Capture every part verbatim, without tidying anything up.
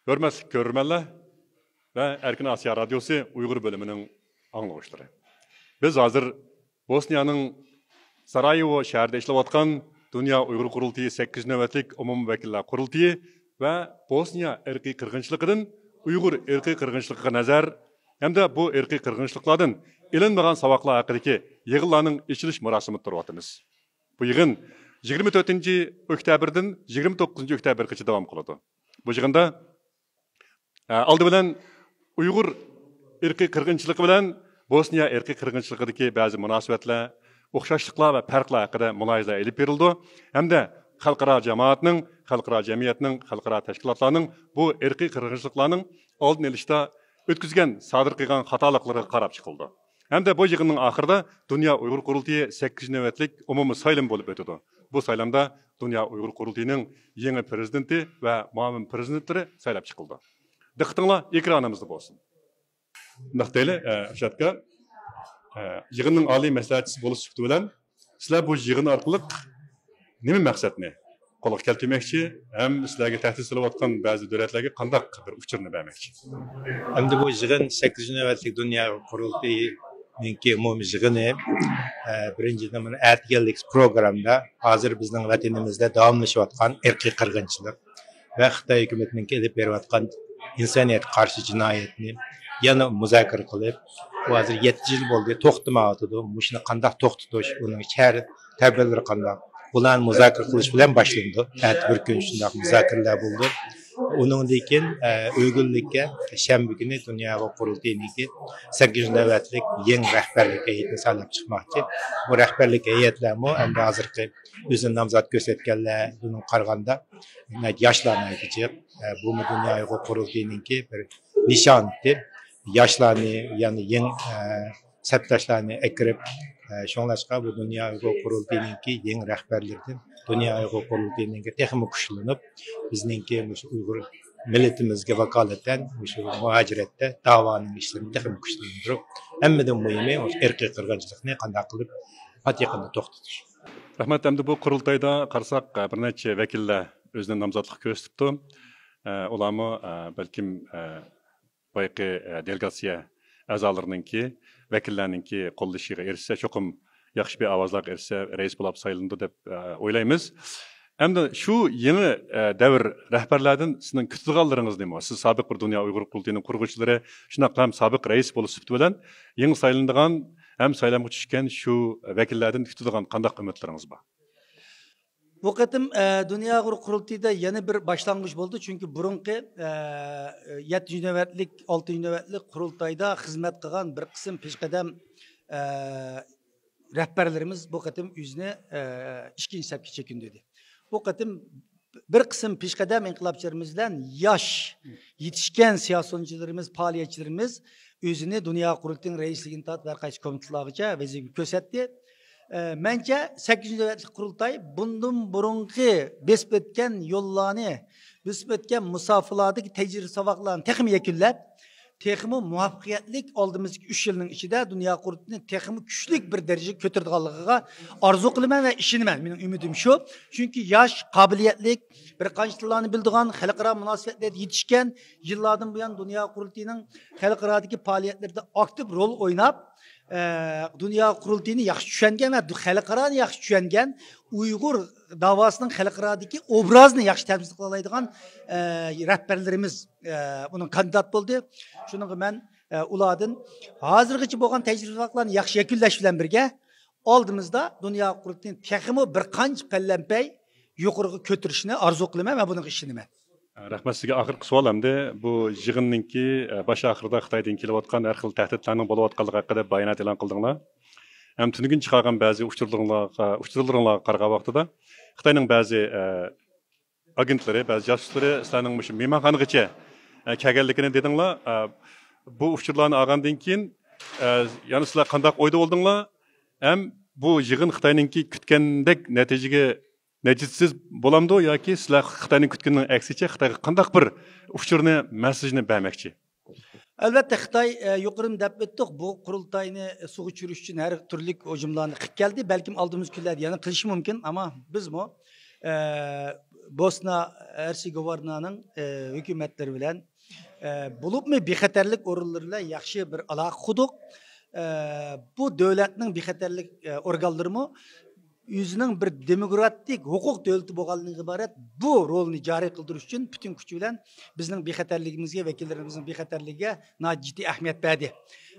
ھۆرمەتلىك كۆرۈرمەنلەر ۋە ئەركىن ئاسىيا رادىيوسى ئۇيغۇر بۆلۈمىنىڭ ئاڭلىغۇچىلىرى. بىز ھازىر بوسنىيانىڭ سارايېۋو شەھىرىدە ئىشلەۋاتقان دۇنيا ئۇيغۇر قۇرۇلتىيى سەككىزىنچى نۆۋەتلىك ئومۇمىي ۋەكىللەر قۇرۇلتىيى ۋە بوسنىيا ئىرقىي قىرغىنچىلىقىدىن ئۇيغۇر ئىرقىي قىرغىنچىلىقىغا نەزەر ھەمدە بۇ ئىرقىي قىرغىنچىلىقلاردىن ئېلىنمىغان ساۋاقلار ھەققىدىكى يىغىنلارنىڭ ئېچىلىش مۇراسىمىدا تۇرۇۋاتىمىز. بۇ يىغىن يىگىرمە تۆتىنچى ئۆكتەبىردىن يىگىرمە توققۇزىنچى ئۆكتەبىرگىچە داۋام قىلىدۇ. بۇ يىغىندا ئە، ئالدى بىلەن ئۇيغۇر ئىرقىي قىرغىنچىلىقى بىلەن بوسنىيە ئىرقىي قىرغىنچىلىقىدىكى بەزى مۇناسىۋەتلەر، ئوخشاشلىقلار ۋە پەرقلەر ھەققىدە مۇلاھىزىلەر ئېلىپ بېرىلىدۇ ھەمدە خەلقئارا جامائەتنىڭ، خەلقئارا جەمئىيەتنىڭ، خەلقئارا تەشكىلاتلارنىڭ بۇ ئىرقىي قىرغىنچىلىقلارنىڭ ئالدىنى ئېلىشتا ئۆتكۈزگەن، سادىر قىلغان خاتالىقلىرىغا قاراپ چىقىلىدۇ. ھەمدە بۇ يىغىننىڭ ئاخىرىدا دۇنيا ئۇيغۇر قۇرۇلتىيى سەككىزىنچى نۆۋەتلىك ئومۇمىي سايلىمى بولۇپ ئۆتىدۇ. بۇ سايلامدا دۇنيا ئۇيغۇر قۇرۇلتىيىنىڭ يېڭى پىرېزىدېنتى ۋە مۇئاۋىن پىرېزىدېنتلىرى سايلاپ چىقىلىدۇ. دىققىتىڭلار ئېكرانىمىزدا بولسۇن. مۇنداق دەيلى، ئە، ئىرشاد ئاكا، ئە، يىغىننىڭ ئالىي مەسلىھەتچىسى بولۇش سۈپىتى بىلەن سىلەر بۇ يىغىن ئارقىلىق نېمە مەقسەتنى قولغا كەلتۈرمەكچى ھەم سىلەرگە تەھدىت سېلىۋاتقان بەزى دۆلەتلەرگە قانداق بىر ئۇچۇرنى بەرمەكچى؟ ئەمدى بۇ يىغىن سەككىزىنچى نۆۋەتلىك دۇنيا قۇرۇلتىيىنىڭكى ئومۇمىي يىغىنى، ئە، بىرىنچىدىن، مانا ئەتىگەنلىك پروگراممىدا ھازىر بىزنىڭ ۋەتىنىمىزدە داۋاملىشىۋاتقان ئىرقىي قىرغىنچىلىق ۋە خىتاي ھۆكۈمىتىنىڭكى ئېلىپ بېرىۋاتقان ئىنسانىيەتكە قارشى جىنايەتنى يەنە مۇزاكىرە قىلىپ، بۇ ھازىر يەتتە يىل بولدى، توختىمايۋاتىدۇ. مۇشۇنى قانداق توختىتىش، ئۇنىڭ چارە تەدبىرلىرى قانداق؟ بۇلارنى مۇزاكىرە قىلىش بىلەن باشلىنىدۇ. ئەتە بىر كۈن شۇنداق مۇزاكىرىلەر بولىدۇ. ئۇنىڭدىن كېيىن، ئە، ئۆگۈنلۈككە شەنبە كۈنى دۇنيا ئۇيغۇر قۇرۇلتىيىنىڭكى سەككىزىنچى نۆۋەتلىك يېڭى رەھبەرلىك ھەيئىتىنى سايلاپ چىقماقچى. بۇ رەھبەرلىك ھەيئەتلەرمۇ ئەمدى ھازىرقى ئۆزىنى نامزات كۆرسەتكەنلەر بۇنىڭغا قارىغاندا ناھايىتى ياشلار ناھايىتى جىق. ئە، بۇمۇ دۇنيا ئۇيغۇر قۇرۇلتىيىنىڭكى بىر نىشانىتى. ياشلارنى، يەنى يېڭى، ئە، سەپداشلارنى ئەكىرىپ، ئە، شۇڭلاشقا بۇ دۇنيا ئۇيغۇر قۇرۇلتىيىنىڭكى يېڭى رەھبەرلىرىدىن دۇنيا ئۇيغۇر قۇرۇلتىيىنىڭكى تېخىمۇ كۈچلىنىپ، بىزنىڭكى مۇشۇ ئۇيغۇر مىللىتىمىزگە ۋاكالىتەن مۇشۇ مۇھاجىرەتتە داۋانىڭ ئىشلىرىنى تېخىمۇ كۈچلەندۈرۈپ، ھەممىدىن مۇھىمى مۇشۇ ئىرقىي قىرغىنچىلىقنى قانداق قىلىپ پات يېقىندا توختىتىش. رەھمەت. ئەمدى بۇ قۇرۇلتايدا قارىساق، بىر نەچچە ۋەكىللەر ئۆزىنى نامزاتلىق كۆرسىتىپتۇ. ئە، ئۇلارمۇ، ئە، بەلكىم، ئە، بايىقى، ئە، دېلېگاتسىيە ئەزالىرىنىڭكى، ۋەكىللەرنىڭكى قوللىشىغا ئېرىشسە، چوقۇم ياخشى بىر ئاۋازلارغا ئېرىشسە، رەئىس بولاپ سايلىنىدۇ دەپ، ئە، ئويلايمىز. ئەمدى شۇ يېڭى، ئە، دەۋر رەھبەرلەردىن سىزنىڭ كۈتىدىغانلىرىڭىز نېمە؟ سىز سابىق بىر دۇنيا ئۇيغۇر قۇرۇلتىيىنىڭ قۇرغۇچىلىرى، شۇنداقلا ھەم سابىق رەئىس بولۇش سۈپىتى بىلەن يېڭى سايلىنىدىغان ھەم سايلامغا چۈشكەن شۇ ۋەكىللەردىن كۈتىدىغان قانداق ئۈمىدلىرىڭىز بار؟ بۇ قېتىم، ئە، دۇنيا ئۇيغۇر قۇرۇلتىيىدا يەنە بىر باشلانغۇچ بولدى، چۈنكى بۇرۇنقى، ئە، يەتتىنچى نۆۋەتلىك، ئالتىنچى نۆۋەتلىك قۇرۇلتايدا خىزمەت قىلغان بىر قىسىم پېشقەدەم، ئە، رەھبەرلىرىمىز بۇ قېتىم ئۆزىنى، ئە، ئىككىنچى سەپكە چېكىندۈردى. بۇ قېتىم بىر قىسىم پېشقەدەم ئىنقىلابچىلىرىمىز بىلەن ياش، يېتىشكەن سىياسىيونچىلىرىمىز، پائالىيەتچىلىرىمىز ئۆزىنى دۇنيا قۇرۇلتىيىنىڭ رەئىسلىكىدىن تارتىپ ھەر قايسى كومىتېتلارغىچە ۋەزىپە كۆرسەتتى. ئە، مەنچە، سەككىزىنچى نۆۋەتلىك قۇرۇلتاي بۇندىن بۇرۇنقى بېسىپ ئۆتكەن يوللارنى، بېسىپ ئۆتكەن مۇساپىلاردىكى تەجرىبە ساۋاقلارنى تېخىمۇ يەكۈنلەپ، تېخىمۇ مۇۋەپپەقىيەتلىك ئالدىمىزدىكى ئۈچ يىلنىڭ ئىچىدە دۇنيا قۇرۇلتىيىنى تېخىمۇ كۈچلۈك بىر دەرىجىگە كۆتۈرىدىغانلىقىغا ئارزۇ قىلىمەن ۋە ئىشىنىمەن. مېنىڭ ئۈمىدىم شۇ. چۈنكى ياش، قابىلىيەتلىك، بىر قانچە تىللارنى بىلىدىغان، خەلقئارا مۇناسىۋەتلەردە يېتىشكەن، يىللاردىن بۇيان دۇنيا قۇرۇلتىيىنىڭ خەلقئارادىكى پائالىيەتلىرىدە ئاكتىپ رول ئويناپ، ئە، دۇنيا قۇرۇلتىيىنى ياخشى چۈشەنگەن ۋە دۇ-، خەلقئارانى ياخشى چۈشەنگەن، ئۇيغۇر داۋاسىنىڭ خەلقئارادىكى ئوبرازىنى ياخشى تەمسىل قىلالايدىغان، ئە، رەھبەرلىرىمىز، ئە، بۇنىڭ كاندىدات بولدى. شۇنىڭغا مەن، ئە، ئۇلاردىن ھازىرغىچە بولغان تەجرىبە ساۋاقلارنى ياخشى يەكۈنلەش بىلەن بىرگە، ئالدىمىزدا دۇنيا قۇرۇلتىيىنى تېخىمۇ بىر قانچە پەللەمپەي يۇقىرىغا كۆتۈرۈشنى ئارزۇ قىلىمەن ۋە بۇنىڭغا ئىشىنىمەن. رەھمەت سىزگە. ئاخىرقى سوئال ئەمدى، بۇ يىغىننىڭكى، ئە، باش ئاخىرىدا خىتايدىن كېلىۋاتقان ھەر خىل تەھدىتلەرنىڭ بولۇۋاتقانلىقى ھەققىدە بايانات ئېلان قىلدىڭلار. ھەم تۈنۈگۈن چىقارغان بەزى ئۇچۇرلىرىڭلارغا، ئۇچۇرلىرىڭلارغا قارىغان ۋاقتىدا خىتاينىڭ بەزى، ئە، ئاگېنتلىرى، بەزى جاسۇسلىرى سىلەرنىڭ مۇشۇ مېھمانخانىغىچە، ئە، كەلگەنلىكىنى دېدىڭلار. ئە، بۇ ئۇچۇرلارنى ئالغاندىن كېيىن، ئە، يەنە سىلەر قانداق ئويدا بولدۇڭلار؟ ھەم بۇ يىغىن خىتاينىڭكى كۈتكەندەك نەتىجىگە نەتىجىسىز بولامدۇ ياكى سىلەر خىتاينىڭ كۈتكىنىنىڭ ئەكسىچە خىتايغا قانداق بىر ئۇچۇرنى، مەسسىجنى بەرمەكچى؟ ئەلۋەتتە، خىتاي، ئە، يۇقىرىدا دەپ ئۆتتۇق، بۇ قۇرۇلتاينى سۇغا چۈشۈرۈش ئۈچۈن ھەر تۈرلۈك ھۇجۇملارنى قىلىپ كەلدى. بەلكىم ئالدىمىزدىكى كۈنلەردە يەنە قىلىشى مۇمكىن، ئەمما بىزمۇ، ئە، بوسنا ھەرسېگوۋىنانىڭ ھۆكۈمەتلىرى بىلەن، بولۇپمۇ بىخەتەرلىك ئورۇنلىرى بىلەن ياخشى بىر ئالاقە قۇردۇق. بۇ دۆلەتنىڭ بىخەتەرلىك ئورگانلىرىمۇ ئۆزىنىڭ بىر دېموكراتىك ھوقۇق دۆلىتى بولغانلىقىدىن ئىبارەت بۇ رولنى جارى قىلدۇرۇش ئۈچۈن پۈتۈن كۈچى بىلەن بىزنىڭ بىخەتەرلىكىمىزگە، ۋەكىللىرىمىزنىڭ بىخەتەرلىكىگە ناھايىتى جىددىي ئەھمىيەت بەردى.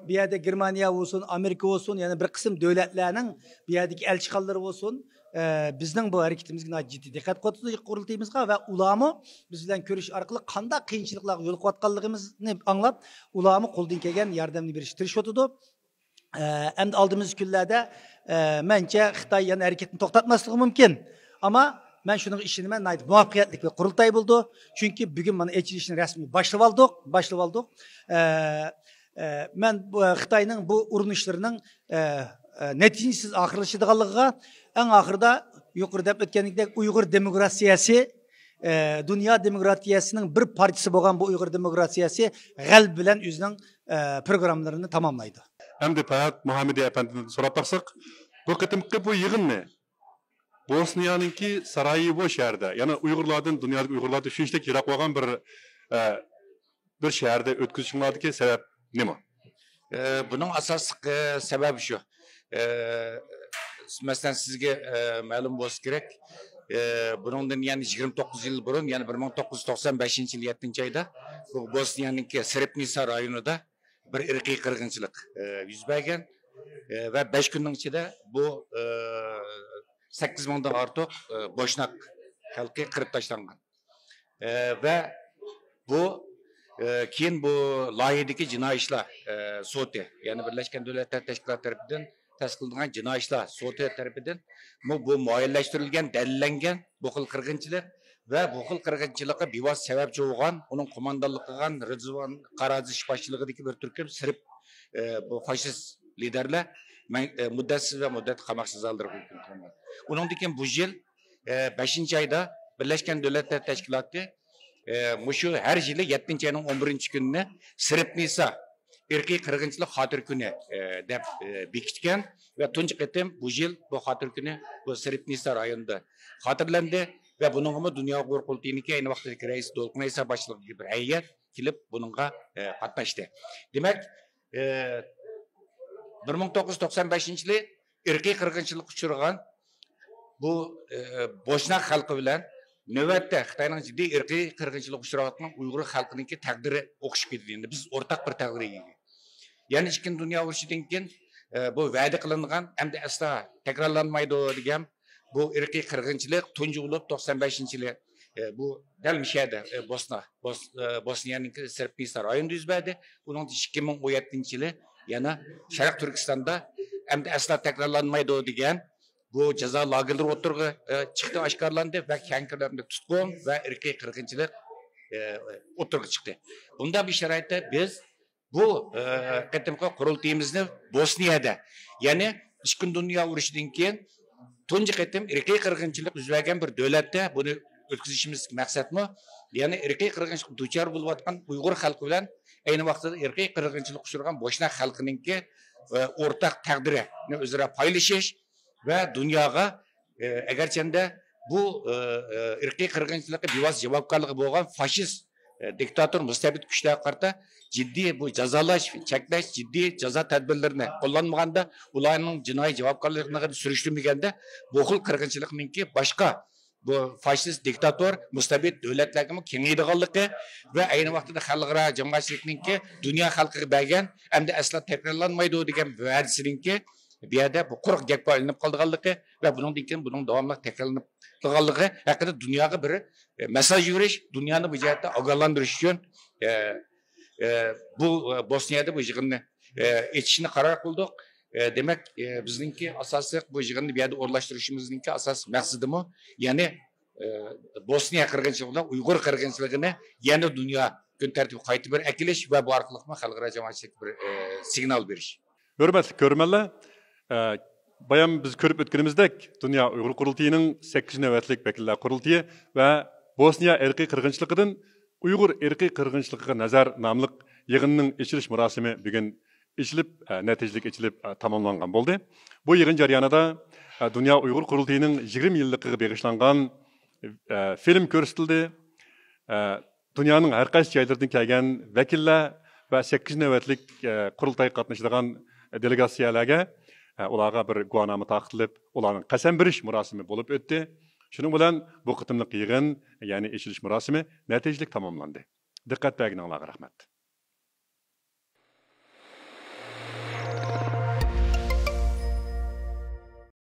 بۇ يەردە گېرمانىيە بولسۇن، ئامېرىكا بولسۇن، يەنە بىر قىسىم دۆلەتلەرنىڭ بۇ يەردىكى ئەلچىخانىلىرى بولسۇن، ئە، بىزنىڭ بۇ ھەرىكىتىمىزگە ناھايىتى جىددىي دىققەت قىلىۋاتىدۇ قۇرۇلتىيىمىزغا ۋە ئۇلارمۇ بىز بىلەن كۆرۈشۈش ئارقىلىق قانداق قىيىنچىلىقلارغا يولۇقۇۋاتقانلىقىمىزنى ئاڭلاپ، ئۇلارمۇ قولدىن كەلگەن ياردەمنى بېرىشكە تىرىشىۋاتىدۇ. ئە، ئەمدى ئالدىمىزدىكى كۈنلەردە، ئە، مەنچە خىتاي يەنە ھەرىكىتىنى توختاتماسلىقى مۇمكىن. ئەمما مەن شۇنىڭغا ئىشىنىمەن، ناھايىتى مۇۋەپپەقىيەتلىك بىر قۇرۇلتاي بولىدۇ. چۈنكى بۈگۈن مانا ئېچىلىشنى رەسمىي باشلىۋالدۇق، باشلىۋالدۇق. ئە، ئە، مەن بۇ، خىتاينىڭ بۇ ئۇرۇنۇشلىرىنىڭ، ئە، ئە، نەتىجىسىز ئاخىرلىشىدىغانلىقىغا، ئەڭ ئاخىرىدا يۇقىرىدا دەپ ئۆتكەندەك ئۇيغۇر دېموكراتىيەسى، ئە، دۇنيا دېموكراتىيەسىنىڭ بىر پارچىسى بولغان بۇ ئۇيغۇر دېموكراتىيەسى غەلىبە بىلەن ئۆزىنىڭ، ئە، پروگراممىلىرىنى تاماملايدۇ. ئەمدى پەرھات مۇھەممىدى ئەپەندىدىن سوراپ باقساق، بۇ قېتىمقى بۇ يىغىننى بوسنىيەنىڭكى سارايېۋو شەھىرىدە، يەنى ئۇيغۇرلاردىن، دۇنيادىكى ئۇيغۇرلاردىن شۇنچىلىك يىراق بولغان بىر، ئە، بىر شەھەردە ئۆتكۈزۈشۈڭلاردىكى سەۋەب نېمە؟ ئە، بۇنىڭ ئاساسلىق، ئە، سەۋەبى شۇ. ئە، مەسىلەن، سىزگە، ئە، مەلۇم بولسا كېرەك، ئە، بۇنىڭدىن يەنە يىگىرمە توققۇز يىل بۇرۇن، يەنى بىر مىڭ توققۇز يۈز توقسان بەشىنچى يىل يەتتىنچى ئايدا بۇ بوسنىيەنىڭكى سرېپنىتسا رايونىدا بىر ئىرقىي قىرغىنچىلىق، ئە، يۈز بەرگەن، ئە، ۋە بەش كۈننىڭ ئىچىدە بۇ، ئە، سەككىز مىڭدىن ئارتۇق، ئە، بوشناق خەلقى قىرىپ تاشلانغان. ئە، ۋە بۇ، ئە، كېيىن بۇ لايىھىدىكى جىنايى ئىشلار، ئە، سوتى، يەنى بىرلەشكەن دۆلەتلەر تەشكىلاتى تەرىپىدىن تەسىس قىلىنغان جىنايى ئىشلار سوتى تەرىپىدىن بۇ، بۇ مۇئەييەنلەشتۈرۈلگەن، دەلىللەنگەن بۇ خىل قىرغىنچىلىق ۋە بۇ خىل قىرغىنچىلىققا بىۋاسىتە سەۋەبچى بولغان، ئۇنىڭ قوماندانلىق قىلغان رىزۋان قارازىش باشچىلىقىدىكى بىر تۈركۈم سېرىپ، ئە، بۇ فاشىست لىدەرلەر مەن-، ئە، مۇددەتسىز ۋە مۇددەتلىك قاماق جازالىرىغا ھۆكۈم قىلىنغان. ئۇنىڭدىن كېيىن بۇ يىل، ئە، بەشىنچى ئايدا بىرلەشكەن دۆلەتلەر تەشكىلاتى، ئە، مۇشۇ ھەر يىلى يەتتىنچى ئاينىڭ ئون بىرىنچى كۈنىنى سرېپنىتسا ئىرقىي قىرغىنچىلىق خاتىرە كۈنى، ئە، دەپ، ئە، بېكىتكەن ۋە تۇنجى قېتىم بۇ يىل بۇ خاتىرە كۈنى بۇ سرېپنىتسا رايونىدا خاتىرىلەندى ۋە بۇنىڭغىمۇ دۇنيا ئۇيغۇر قۇرۇلتىيىنىڭكى ئەينى ۋاقىتتىكى رەئىسى دولقۇن ئەيسا باشچىلىقىدىكى بىر ھەيئەت كېلىپ بۇنىڭغا، ئە، قاتناشتى. دېمەك، ئە، بىر مىڭ توققۇز يۈز توقسان بەشىنچى يىلى ئىرقىي قىرغىنچىلىققا ئۇچرىغان بۇ، ئە، بوشناق خەلقى بىلەن نۆۋەتتە خىتاينىڭ جىددىي ئىرقىي قىرغىنچىلىققا ئۇچراۋاتقان ئۇيغۇر خەلقىنىڭكى تەقدىرى ئوخشىشىپ كېتىدۇ. يەنى بىز ئورتاق بىر تەقدىرگە ئىگە. يەنى ئىككىنچى دۇنيا ئۇرۇشىدىن كېيىن، ئە، بۇ ۋەدە قىلىنغان ئەمدى ئەسلا تەكرارلانمايدۇ دېگەن بۇ ئىرقىي قىرغىنچىلىق تۇنجى بولۇپ توقسان بەشىنچى يىلى، ئە، بۇ دەل مۇشۇ يەردە، ئە، بوسنا، بوس-، ئە، بوسنىيەنىڭكى سرېپنىتسا رايونىدا يۈز بەردى. ئۇنىڭدىن ئىككى مىڭ ئون يەتتىنچى يىلى يەنە شەرق تۈركىستاندا ئەمدى ئەسلا تەكرارلانمايدۇ دېگەن بۇ جازا لاگېرلىرى ئوتتۇرىغا، ئە، چىقتى، ئاشكارىلاندى ۋە كەڭ كۆلەمدە تۇتقۇن ۋە ئىرقىي قىرغىنچىلىق، ئە، ئوتتۇرىغا چىقتى. بۇنداق بىر شارائىتتا بىز بۇ، ئە، قېتىمقى قۇرۇلتىيىمىزنى بوسنىيەدە، يەنى ئىككىنچى دۇنيا ئۇرۇشىدىن كېيىن تۇنجى قېتىم ئىرقىي قىرغىنچىلىق يۈز بەرگەن بىر دۆلەتتە بۇنى ئۆتكۈزۈشىمىز مەقسەتمۇ، يەنى ئىرقىي قىرغىنچىلىققا دۇچار بولۇۋاتقان ئۇيغۇر خەلقى بىلەن ئەينى ۋاقتىدا ئىرقىي قىرغىنچىلىققا ئۇچرىغان بوشناق خەلقىنىڭكى، ئە، ئورتاق تەقدىرىنى ئۆزئارا پايلىشىش ۋە دۇنياغا، ئە، ئەگەرچەندە بۇ، ئە، ئە، ئىرقىي قىرغىنچىلىققا بىۋاسىتە جاۋابكارلىقى بولغان فاشىست، ئە، دىكتاتور مۇستەبىت كۈچلەرگە قارىتا جىددىي بۇ جازالاش، چەكلەش، جىددىي جازا تەدبىرلىرىنى قوللانمىغاندا، ئۇلارنىڭ جىنايى جاۋابكارلىقىنى سۈرۈشتۈرمىگەندە، بۇ خىل قىرغىنچىلىقنىڭكى باشقا بۇ فاشىست، دىكتاتور، مۇستەبىت دۆلەتلەرگىمۇ كېڭىيىدىغانلىقى ۋە ئەينى ۋاقتىدا خەلقئارا جامائەتچىلىكنىڭكى دۇنيا خەلقىگە بەرگەن ئەمدى ئەسلا تەكرارلانمايدۇ دېگەن ۋەدىسىنىڭكى بۇ يەردە بۇ قۇرۇق گەپكە ئايلىنىپ قالىدىغانلىقى ۋە بۇنىڭدىن كېيىن بۇنىڭ داۋاملىق تەكرارلىنىپ قالغانلىقى ھەققىدە دۇنياغا بىر، ئە، مېساژ يۈرۈش، دۇنيانى بۇ جەھەتتە ئاگاھلاندۇرۇش ئۈچۈن، ئە، ئە، بۇ، ئە، بوسنىيەدە بۇ يىغىننى، ئە، ئېچىشنى قارار قىلدۇق. ئە، دېمەك، ئە، بىزنىڭكى ئاساسلىق بۇ يىغىننى بۇ يەردە ئورۇنلاشتۇرۇشىمىزنىڭكى ئاساسلىق مەقسىتىمۇ، يەنى، ئە، بوسنىيە قىرغىنچىلىقىنى، ئۇيغۇر قىرغىنچىلىقىنى يەنە دۇنيا كۈن تەرتىپىگە قايتا بىر ئەكېلىش ۋە بۇ ئارقىلىقمۇ خەلقئارا جامائەتچىلىككە بىر، ئە، سىگنال بېرىش. ھۆرمەتلىك كۆرۈرمەنلەر، ئە، بايام بىز كۆرۈپ ئۆتكىنىمىزدەك، دۇنيا ئۇيغۇر قۇرۇلتىيىنىڭ سەككىزىنچى نۆۋەتلىك ۋەكىللەر قۇرۇلتىيى ۋە بوسنىيە ئىرقىي قىرغىنچىلىقىدىن ئۇيغۇر ئىرقىي قىرغىنچىلىقىغا نەزەر ناملىق يىغىننىڭ ئېچىلىش مۇراسىمى بۈگۈن ئېچىلىپ، ئە، نەتىجىلىك ئېچىلىپ، ئە، تاماملانغان بولدى. بۇ يىغىن جەريانىدا، ئە، دۇنيا ئۇيغۇر قۇرۇلتىيىنىڭ يىگىرمە يىللىقىغا بېغىشلانغان ئە، فىلىم كۆرسىتىلدى. ئە، دۇنيانىڭ ھەر قايسى جايلىرىدىن كەلگەن ۋەكىللەر ۋە سەككىز نۆۋەتلىك، ئە، قۇرۇلتايغا قاتنىشىدىغان دېلېگاتسىيەلەرگە، ئە، ئۇلارغا بىر گۇۋاھنامە تارقىتىلىپ، ئۇلارنىڭ قەسەم بېرىش مۇراسىمى بولۇپ ئۆتتى. شۇنىڭ بىلەن بۇ قېتىملىق يىغىن، يەنى ئېچىلىش مۇراسىمى نەتىجىلىك تاماملاندى. دىققەت بەرگىنىڭلارغا رەھمەت.